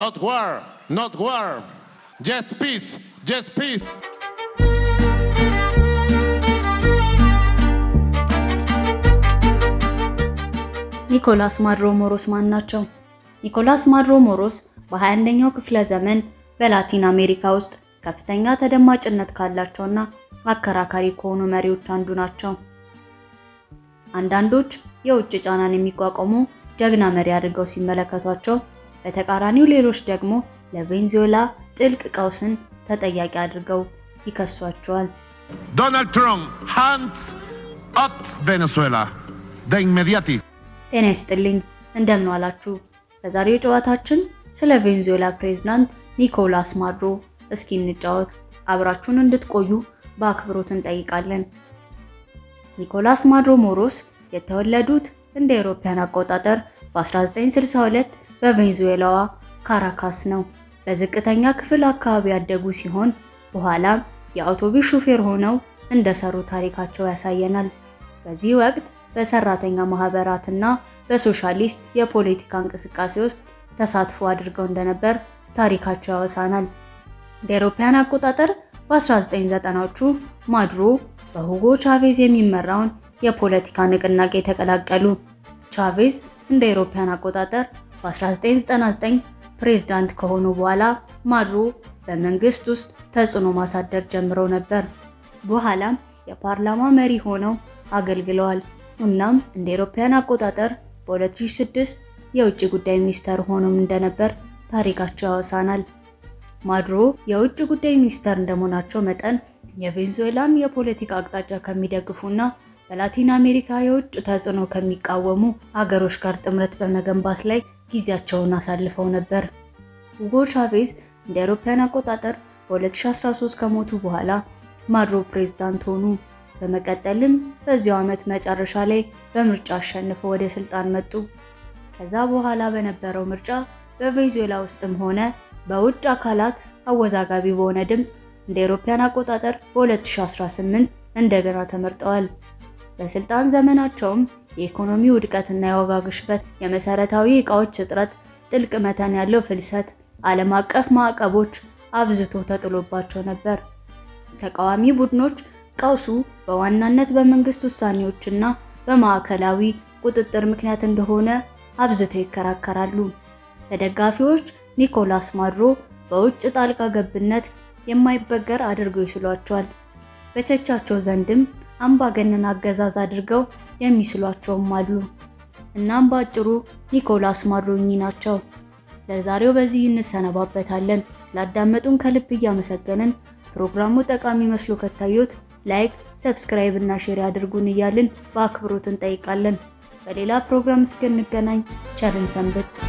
Not war, not war. Just peace, just peace. ኒኮላስ ማዱሮ ሞሮስ ማን ናቸው? ኒኮላስ ማዱሮ ሞሮስ በ21ኛው ክፍለ ዘመን በላቲን አሜሪካ ውስጥ ከፍተኛ ተደማጭነት ካላቸውና አከራካሪ ከሆኑ መሪዎች አንዱ ናቸው። አንዳንዶች የውጭ ጫናን የሚቋቋሙ ጀግና መሪ አድርገው ሲመለከቷቸው፣ በተቃራኒው ሌሎች ደግሞ ለቬንዙዌላ ጥልቅ ቀውስን ተጠያቂ አድርገው ይከሷቸዋል። Donald Trump, hands off Venezuela. De inmediati. ጤና ይስጥልኝ፣ እንደምን ዋላችሁ? በዛሬው ጨዋታችን ስለ ቬንዙዌላ ፕሬዝዳንት ኒኮላስ ማዱሮ እስኪ እንጫወት። አብራችሁን እንድትቆዩ በአክብሮት እንጠይቃለን። ኒኮላስ ማዱሮ ሞሮስ የተወለዱት እንደ አውሮፓውያን አቆጣጠር በ1962 በቬንዙዌላዋ ካራካስ ነው። በዝቅተኛ ክፍል አካባቢ ያደጉ ሲሆን በኋላም የአውቶቡስ ሹፌር ሆነው እንደሰሩ ታሪካቸው ያሳየናል። በዚህ ወቅት በሰራተኛ ማህበራትና በሶሻሊስት የፖለቲካ እንቅስቃሴ ውስጥ ተሳትፎ አድርገው እንደነበር ታሪካቸው ያወሳናል። እንደ አውሮፓውያን አቆጣጠር በ1990ዎቹ ማዱሮ በሁጎ ቻቬዝ የሚመራውን የፖለቲካ ንቅናቄ ተቀላቀሉ። ቻቬዝ እንደ አውሮፓውያን አቆጣጠር በ1999 ፕሬዝዳንት ከሆኑ በኋላ ማዱሮ በመንግስት ውስጥ ተጽዕኖ ማሳደር ጀምረው ነበር። በኋላም የፓርላማ መሪ ሆነው አገልግለዋል። እናም እንደ አውሮፓውያን አቆጣጠር በ2006 የውጭ ጉዳይ ሚኒስተር ሆኖም እንደነበር ታሪካቸው ያወሳናል። ማዱሮ የውጭ ጉዳይ ሚኒስተር እንደመሆናቸው መጠን የቬንዙዌላን የፖለቲካ አቅጣጫ ከሚደግፉና በላቲን አሜሪካ የውጭ ተጽዕኖ ከሚቃወሙ አገሮች ጋር ጥምረት በመገንባት ላይ ጊዜያቸውን አሳልፈው ነበር። ሁጎ ቻቬዝ እንደ አውሮፓውያን አቆጣጠር በ2013 ከሞቱ በኋላ ማዱሮ ፕሬዝዳንት ሆኑ። በመቀጠልም በዚያው ዓመት መጨረሻ ላይ በምርጫ አሸንፈው ወደ ስልጣን መጡ። ከዛ በኋላ በነበረው ምርጫ በቬንዙዌላ ውስጥም ሆነ በውጭ አካላት አወዛጋቢ በሆነ ድምፅ እንደ አውሮፓውያን አቆጣጠር በ2018 እንደገና ተመርጠዋል። በስልጣን ዘመናቸውም የኢኮኖሚ ውድቀትና የዋጋ ግሽበት፣ የመሰረታዊ ዕቃዎች እጥረት፣ ጥልቅ መጠን ያለው ፍልሰት፣ ዓለም አቀፍ ማዕቀቦች አብዝቶ ተጥሎባቸው ነበር። ተቃዋሚ ቡድኖች ቀውሱ በዋናነት በመንግስት ውሳኔዎችና በማዕከላዊ ቁጥጥር ምክንያት እንደሆነ አብዝተው ይከራከራሉ። ተደጋፊዎች ኒኮላስ ማዱሮ በውጭ ጣልቃ ገብነት የማይበገር አድርገው ይስሏቸዋል። በተቻቸው ዘንድም አምባገነን አገዛዝ አድርገው የሚስሏቸውም አሉ። እናም በአጭሩ ኒኮላስ ማዱሮ እኚህ ናቸው። ለዛሬው በዚህ እንሰነባበታለን። ላዳመጡን ከልብ እያመሰገንን ፕሮግራሙ ጠቃሚ መስሎ ከታዩት like፣ subscribe እና share ያድርጉን እያልን በአክብሮት እንጠይቃለን። በሌላ ፕሮግራም እስክንገናኝ ቸር እንሰንብት።